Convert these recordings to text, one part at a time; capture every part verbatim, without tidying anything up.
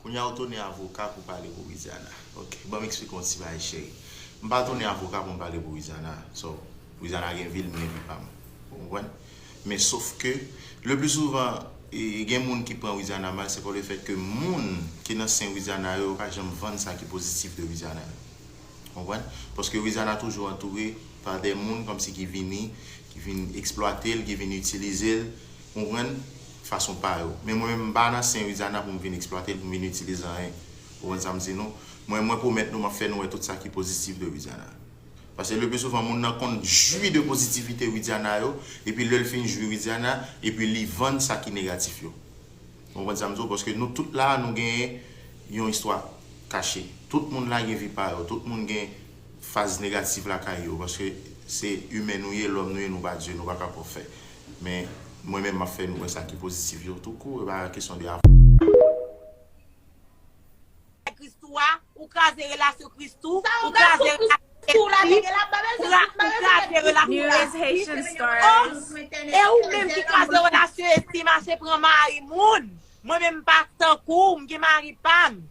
Kounye a ou tounen avoka pou pale pou Widiana. Ok, ban m eksplike w yon ti bagay, cheri. M pa tounen avoka pou m pale pou Widiana. So, Widiana gen vi l, m gen vi pa m. Ou konprann? Men sof ke, le pli souvan, e, gen moun ki pran Widiana mal, se pa le fèt ke moun ki nan sen Widiana yo, yo pa janm vann sa ki pozitif de Widiana yo. Konprann? Paske Widiana toujou antoure pa de moun kòmsi ki vini, ki vin eksplwate l, ki vin itilize l, konprann? Fason pa yo. Men mwen menm, m pa nan sen Widiana pou m vin eksplwate l, pou m vin itilize anyen. Ou konprann sa m di nou? Mwen, mwen pwomèt nou, m ap fè nou wè tout sa ki pozitif de Widiana. Paske le pli souvan, moun nan konn jwi de pozitivite Widiana yo, epi lè l fin jwi Widiana, epi li vann sa ki negatif yo. Ou konprann sa m di w? Paske nou tout la, nou genyen yon istwa kache. Tout moun la gen vi pa yo. Tout moun gen faz negatif lakay yo. Paske se imen nou ye, lòm nou ye, nou pa Dye, nou pa ka pwofè. Men, mwen menm, m ap fè nou wè sa ki pozitif yo tou kou, e pa kesyon de avoka. Kristou a, ou kraze relasyon Kristou, ou kraze relasyon Kristou la, nèg la, ba bèl se, ba bèl se kraze relasyon New Age Haitian Stars. E ou menm ki kraze relasyon Esti, mache pran mari moun. Mwen menm m pa tankou w, m gen mari pa m.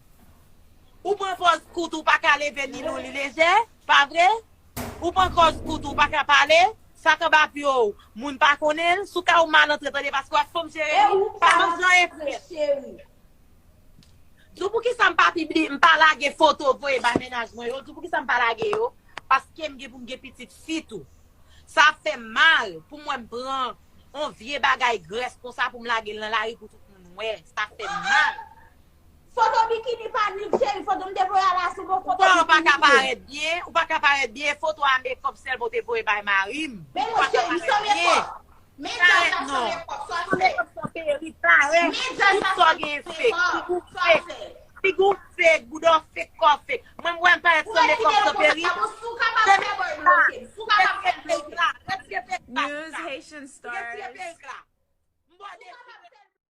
Ou pran pòz kout ou pa ka leve ni lou li lejè, pa vre? Ou pran pòz kout ou pa ka pale, sa k anba pye w, moun pa konnen l, sou kay ou mal antre tande paske w ap fè m jere li, pa ban m jan enfè. Di w poukisa m pa pibli, m pa lage foto voye bay mennaj mwen yo. Di w poukisa m pa lage yo. Paske m gen pou m gen pitit fi tou. Sa fè m mal pou m wè m pran on vye bagay grès konsa pou m lage l nan lari pou tout moun wè. Sa fè m mal. Foto bikini pa nude, cheri, foto m te voye a la sou bon foto bikini. Ou pa ka parèt byen, ou pa ka parèt byen, foto a mekòp sèlman ou te voye bay mari m. Men non, cheri, m san mekòp. Men djòl sa san mekòp, sa w ap fè? San mekòp, san perik, parèt. Men djòl sa san mekòp, sa w ap fè? Figi w fake, bouda w fake, kò w fake. Mwen, m wè m parèt san mekòp, san perik. Ou mèt kite l konsa, bon, si w kapab fè, bòy, bloke m. Si w kapab fè, bloke m. Retire perik la, retire perik la. News Haitian Stars. Retire perik la. M bòde.